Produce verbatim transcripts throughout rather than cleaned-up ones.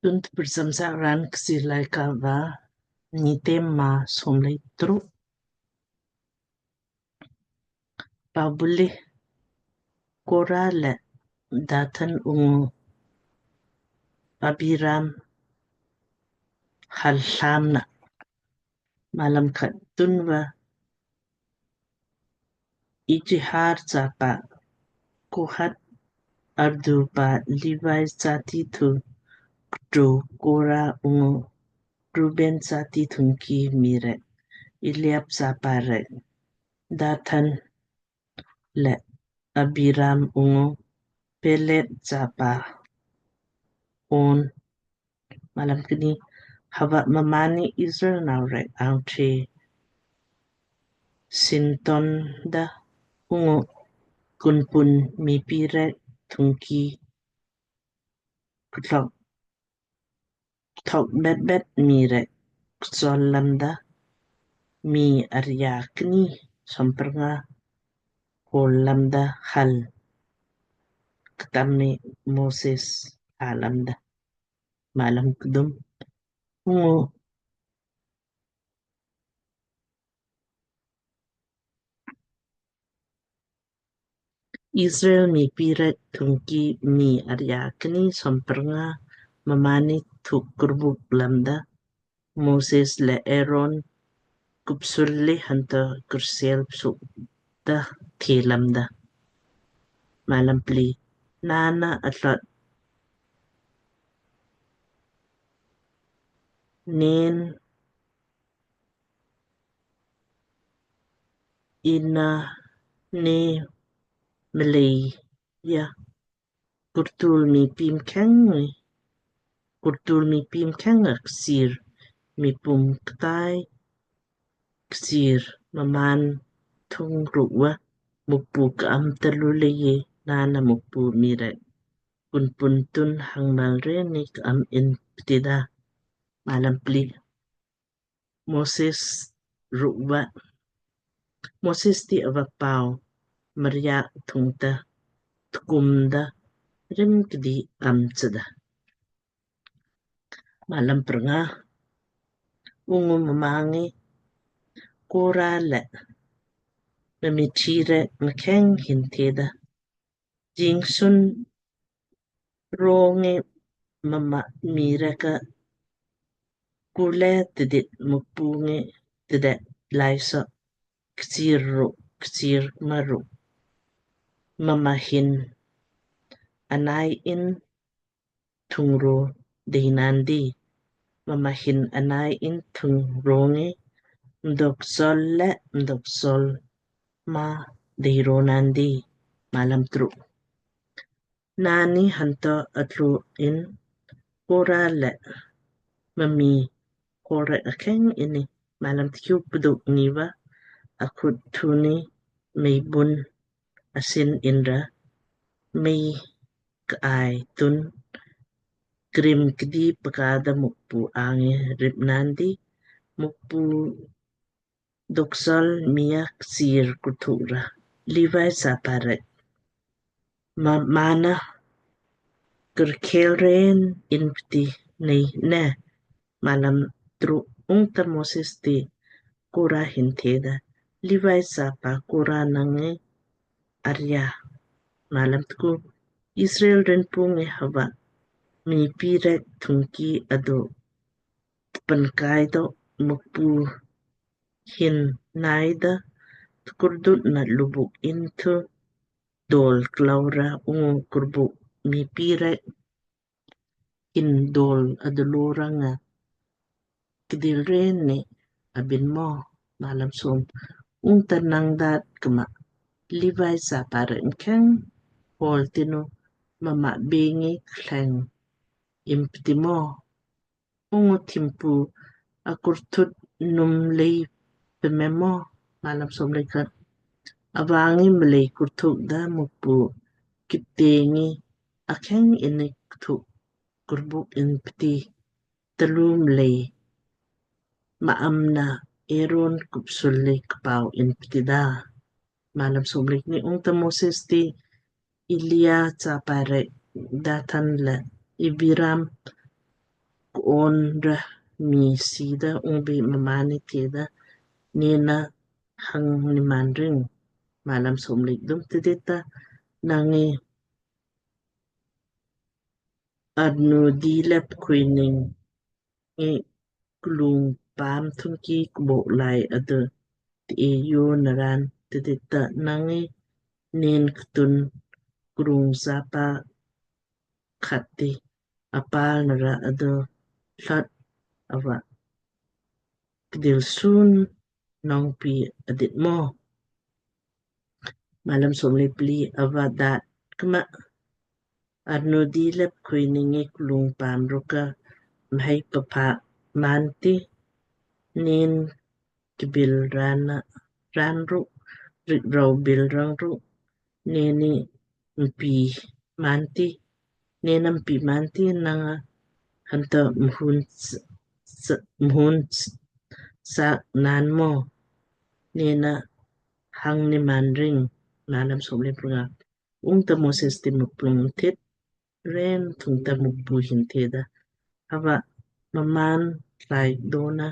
Tun tprcham sa raan Kchiir Laaika va Miitem Maa somlei truk. Pabuli Kora le Dathan ungu Abiram hal hlamna. Malam khat. Tunva Ijihar chapa Kohat ardu pa Levi chati thu ktu Kora ungu Ruben chati thungki mii rek, Eliab chapa rek, Dathan le Abiram ungu Pelet chapa On. Malam kni. Hava mmaanni Israel nau rek angṭhe sinton da ungu kunpun miipi rek thungki ktlok thok bet bet mii rek ksol lamda, mii arya kni somprnga hol lamda hal ktam mi Moses a lamda. Malam kdum. Ungu Israel miipi rek thungki mii arya kni somprnga mmaanni thuk kurbuk lamda, Moses le Aaron kupsul le hanta kursel psuk da the lamda. Malam pli. Nana atlot nen ina ne mlei ya kurtul miipi mkheng, kurtul miipi mkheng a kchiir miipum ktai kchiir mmaan thung rukva Mukpu ka'am talu leiye nana Mukpu mii rek kunpun tun hang mal re ni ka'am in ptida. Malam pli. Moses rukva. Moses ti ava pau mriya thungta tkumda rim kdi am chda. Malam prnga. Ungu mma ngi Kora le mmiiṭhi rek mkheng hin theda, jingsun rongi mma mii rek ka kule tidit Mukpu ngi tidit laiso kchiir ru kchiir maru mma hin anai in thungro dei nandi. Mma hin anai in thungro ngi mdok sol le mdok sol ma dei ro nandi. Malam truk. Nani hanto atlu in Kora le mma mii Kora akheng ini. Malam tkiu. Pduk niva akhut thuni mei bun asin inra mei ka ai tun krim kdi pkada Mukpu angi rip nandi. Mukpu doksol mii a kchiir kurthuk ra Levi chapa rek mmaanna kurkhel ren in pti nei ne. Malam truk. Ungta Moses ti Kora hin theda, Levi chapa Kora nang ngi arya. Malam tku. Israel rinpu ngi hava miipi rek thungki adu tpankai do Mukpu hin naida tkurdut na lubuk in thu dol klaura ungu kurbuk miipi rek in dol adolo ranga kdil ren ne abin mo. Malam som. Ungta nang dat kma Levi chapa rek mkheng hol tinu mma bengi kleng impti mo. Ungu thimpu akurthut num lei pememo. Malam som lei khat. Avangi mlei kurthuk da Mukpu kiptengi akheng ini kthuk kurbuk in pti talu mlei ma amna Aaron kupsul lei kpau in pti da. Malam som lei kni. Ungta Moses ti Elia chapa rek Dathan le Abiram koon ra mii siida ungbi mmaanni theda, Neenna hang nimaan ring. Malam somlei kdum tidita nangi arnu dilep khuining ngi klung paam thungki kbok lai adu ti eyo naran tidita nangi neen ktun krung sapa khatti apal nara adu thlot ava kdil sun nong pi adit mo. Malam somlei pli ava dat kma arnu dilep khuining ngi klung paam rukka mhai papa manti neen kbil rana ran ruk rik rau bil rang ruk neenni mpi manti neenna mpi manti nanga hanta mhun s- s- mhun s- sak naan mo neenna hang nimaan ring. Malam somlei pranga ungta Moses ti muplung thit ren thungta Mukpu hin theda, Hava mmaan thlai dona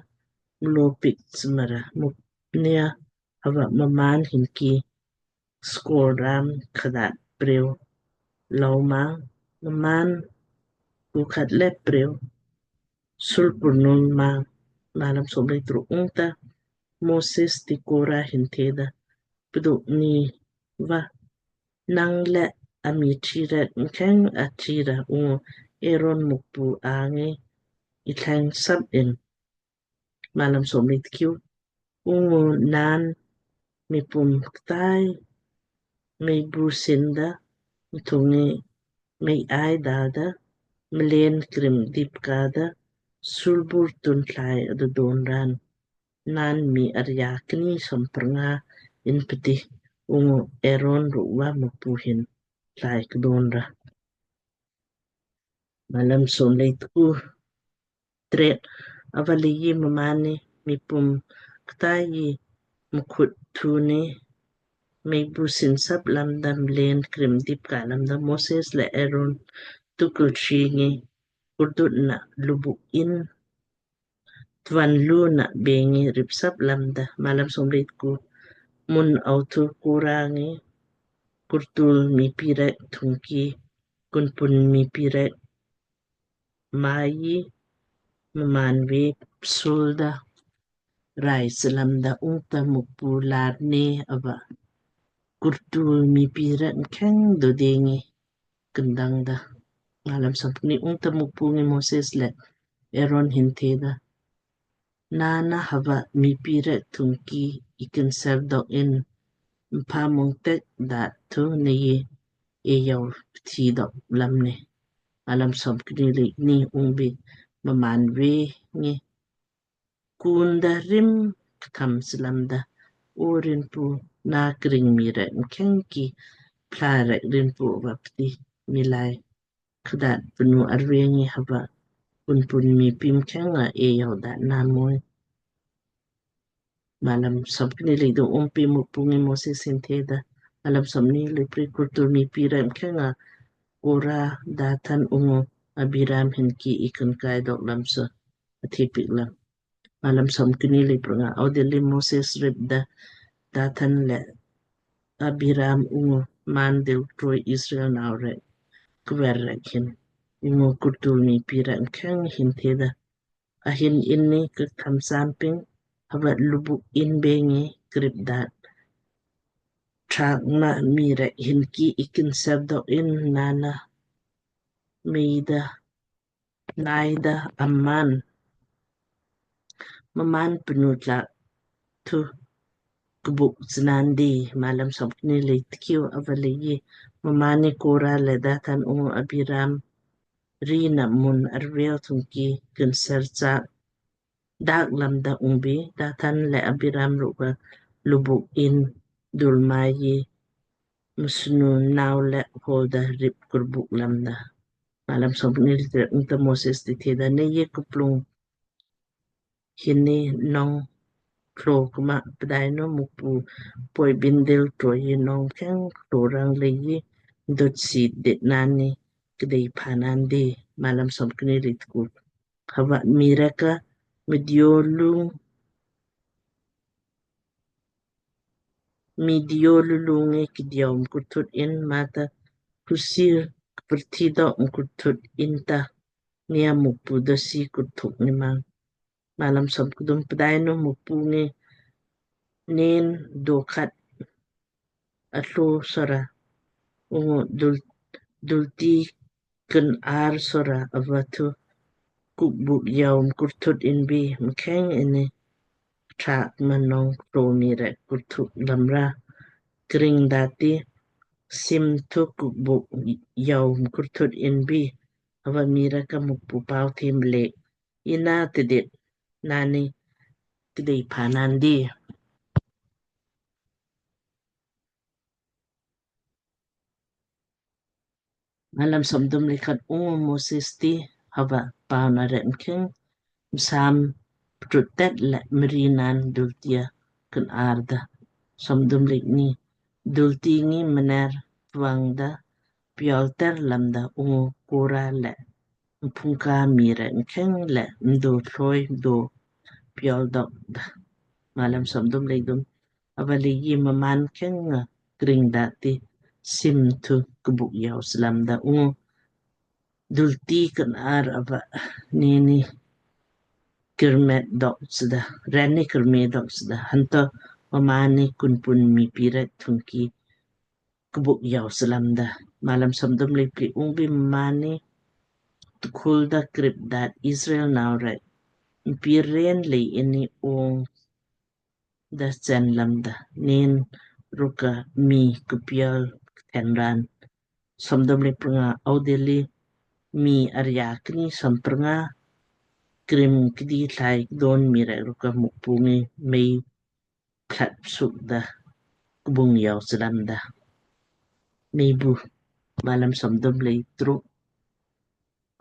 mlo piik smara mupnia hava mmaan hinki skor ram khadat preu lou ma mmaan ku khat le preu sul purnun ma. Malam somlei truk ungta Moses ti Kora hin theda, Pduk ni va nang le ami tri rek mkheng atri ra ungu Aaron Mukpu angi ithleng sap in. Malam somlei tkiu ungu naan mipum ktai mei bu sinda mthungi mei ai dada mleen krim dip kada sulbur tun thlai adu don ran naan mii arya kni som prnga in pti ungu Aaron rukva Mukpu hin thlai kdon ra. Malam somlei tku tret ava leiyi mmaanni mipum ktai mkhut thuni mei bu sin sap lamda mleen krim dip ka lamda Moses le Aaron tukul tringi kurdut na lubuk in tvan lu na bengi ripsap lamda. Malam somlei tku mun autu Kora ngi kurtul mii pirek thungki kunpun mii pirek mai mmaan ve psulda rai slamda ungta Mukpu lar ne ava kurtul mii pirek mkheng dodengi kndang da. Malam somkni ungta Mukpu ngi Moses le Aaron hin theda, Nana hava mii pirek thungki ikin ser dok in mpa mung tek dat thu nei e yau pthi dok lam ne. Malam somkni le kni ungbi mmaan ve ngi kunda rim ktham slamda, O Rinpu, na kring mii rek mkheng ki pla rek Rinpu va pti milai kdat pnu arve ngi hava kunpun mii pim kheng a e yau dat na moi. Malam somkni le kdum ungpi Mukpu ngi Moses hin theda, Malam somkni le pri kurtul mii pirek mkheng a Kora, Dathan ungu Abiram hin ki ikun kai dok lam so athi piik lam. Malam somkni le pranga audilli Moses ripda Dathan le Abiram ungu mmaan dil troi Israel nau rek kver rek hin ungu kurtul mii pirek mkheng hin theda, Ahin inni ktham samping hava lubuk in bengi krip dat trak ma mii rek hin ki ikin ser dok in nana meida naida amman mmaan pnu tlak thu kbuk snandi. Malam somkni le tkiu ava leiyi mmaanni Kora le Dathan ungu Abiram ri na mun arveu thungki kinser cha dak lamda ungbi Dathan le Abiram rukva lubuk in dulmayi musnu nau le holda rip kurbuk lamda. Malam somkni le ungta Moses ti theda, Nei ye kuplung hinni nong klo kuma pdainu Mukpu poi bindil troi nong kheng klo rang leiyi dut si dit nani kdei phanandi. Malam somkni le tku Hava mii rek ka mdiyo lung, mdiyo lulung ngi kdiyo mkurthut in mata kusir kperthi dok mkurthut inta nia Mukpu dosi kurthuk ni mang. Malam som kdum. Pdainu Mukpu ngi nen dokhat atlo sora ungu dul, dulti ken ar sora ava thu kukbuk yau mkurthut inbi mkheng ini trak manong klo mii rek kurthuk lamra kring dati sim thu kukbuk yau mkurthut inbi ava mii rek ka Mukpu pau thi mlek ina tidit nani kdei pha nandi. Malam som kdum lei khat. Ungu Moses ti hava pau na rek mkheng msam ptrut tet le mri nan dultia ken ar da. Som kdum lei kni. Dulti ngi mner pwang da piol ter lamda ungu Kora le mphungka mii rek mkheng le mdo thloi do piol dok da. Malam som kdum lei kdum. Ava leiji mmaan mkheng nga kring dati sim thu kbuk yau slamda ungu dulti ken ar ava nini kirmet dok sda, rani kirmet dok sda. Hanto mmaanni kunpun mii pi rek thungki kbuk yau slamda. Malam som kdum lei pli. Ungbi mmaanni tukhul da krip dat Israel nau rek mpi ren lei ini ong da chen lamda nen rukka mii kupial kthen ran. Som kdum lei prnga. Audilli mii arya kni som prnga krim kdi thlai kdon mii rek rukka Mukpu ngi mei plat suk da kbung yau slamda. Meibu. Malam som kdum lei truk.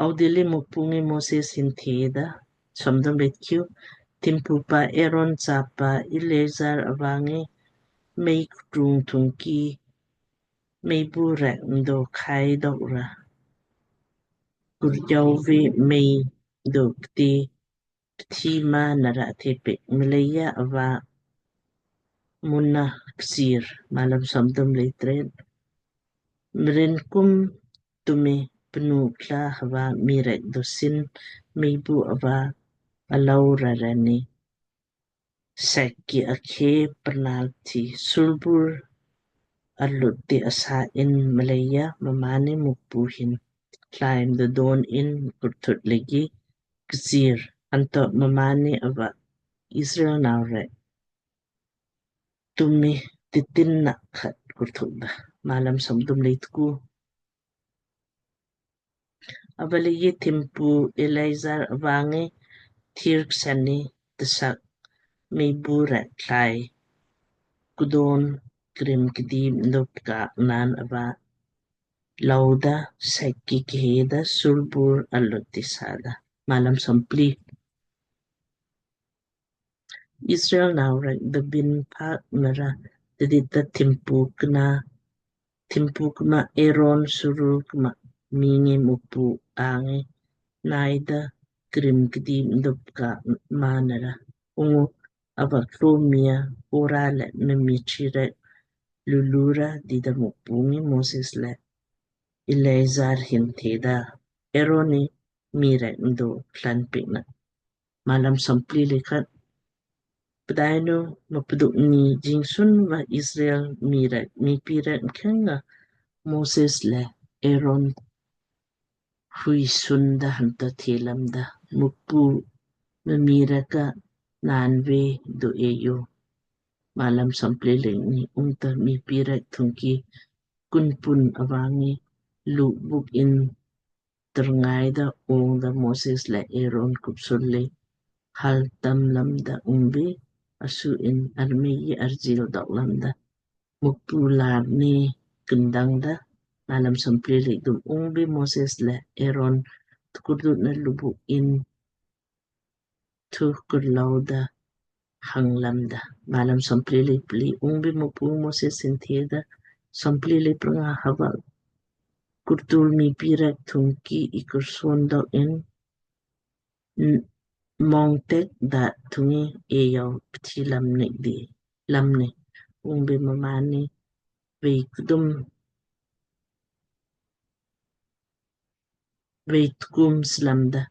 Audilli Mukpu ngi Moses hin theda, som kdum lei tkiu, thimpu pa Aaron chapa Eleazar ava ngi mei ktung thungki meibu rek mdo khai dok ra kurjau ve mei do kti pthi ma nara the pik mleija ava munna kchiir. Malam som kdum lei tret. Mrin kum tumi pnu kla hava mii rek dosin meibu ava alau rarani sekki akhe pernal thi sulbur alut ti asa in mleija mmaanni Mukpu hin tlaim da don in kurthut leiji kchiir. Anto mmaanni ava Israel nau rek tumi titin na khat kurthuk da. Malam som kdum lei tku. Ava leiji thimpu Eleazar ava ngi thir ksani tsak meibu rek thlai kdon krim kdi mdo pka nan ava lauda sekki kheda sulbur alut ti sada. Malam som pli. Israel nau rek da bin phak nara tidit ta thimpu kna, thimpu kma Aaron suru kma mii ngi Mukpu angi naida krim kdi mdo pka ma nara. Ungu ava klo mii a Kora le mii chi rek lulu ra dida Mukpu ngi Moses le Eleazar hin theda, Aaron ni mii rek mdo plan pik na. Malam som pli lei khat. Pdainu mapduk ni jingsun va Israel mii rek mii pi rek mkheng nga Moses le Aaron hui sun da hanta the lamda, Mukpu mii rek ka naan ve do eyo. Malam som pli lei kni. Ungta mii pi rek thungki kunpun ava ngi lubuk in terngai da ong da Moses le Aaron kupsul le hal tam lamda ungbi asu in armei arjil dok lamda Mukpu lar ni kendang da. Malam som pli lei kthum. Ungbi Moses le Aaron tkurdut na lubuk in thu kurlou da hang lamda. Malam som pli lei pli. Ungbi Mukpu Moses hin theda, som pli lei pranga hava kurtul mii pi rek thungki i kurson dok in mong tek daat thung ngi eayou pthi lam nek di lam ni. Ungbi mmaanni vei kdum vei tkum slamda.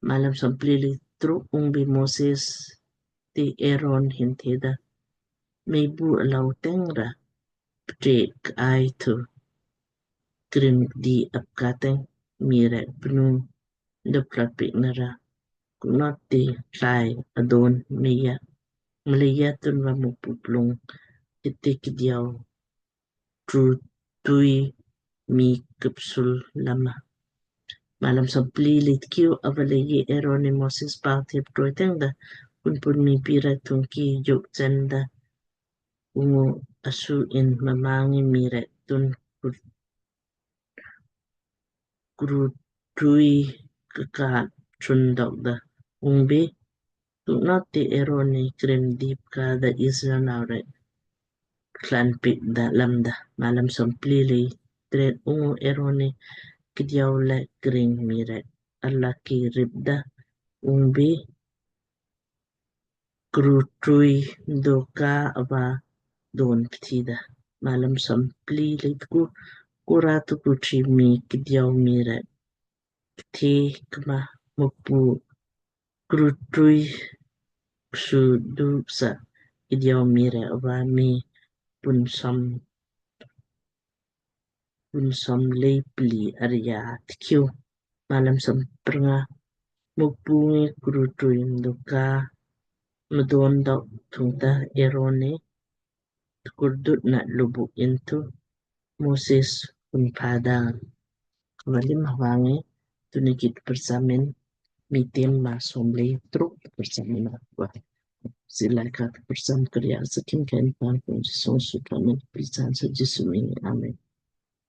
Malam somplii lei truk. Ungbi Moses ti Aaron hin theda, meibu alou teng ra ptrek ai thu krim di apka teng mii rek pnu dopra pik nara kunot ti tlai adon meiya mleija tunva Mukpu plung kiti kdiau tru tui mii kupsul lama. Malam somplii lei tkiu. Ava leiji Aaron ni Moses pau thep troi teng da kunpun mii pi rek thungki juk chen da ungu asu in mma ngi mii rek tun kru tui kaka chun dok da. Ungbi tunot ti Aaron ni krim dipka da Israel nau rek klan pik da lamda. Malam somplii lei tret. Ungu Aaron ni kdiau le kring mii rek alaki rip da. Ungbi kru tui doka ava don pthi da. Malam somplii lei tku. Kora tuku chi mii kdiau mii rek pthi kma Mukpu kru tui su duksa kdiau mii rek ava mii pun som pun som lei plii arja tkiu. Malam somprnga. Mukpu ngi kru tui mdoka mdon dok thungta Aaron ni tkurdut na lubuk intu Moses kun pada. Kavalim havangi tuni kit persamin mitin ma somlei truk persamin akwa. Silai kat persam kriya sakin kain pan kun song sutramin pisan sa Jisu mini. Amen.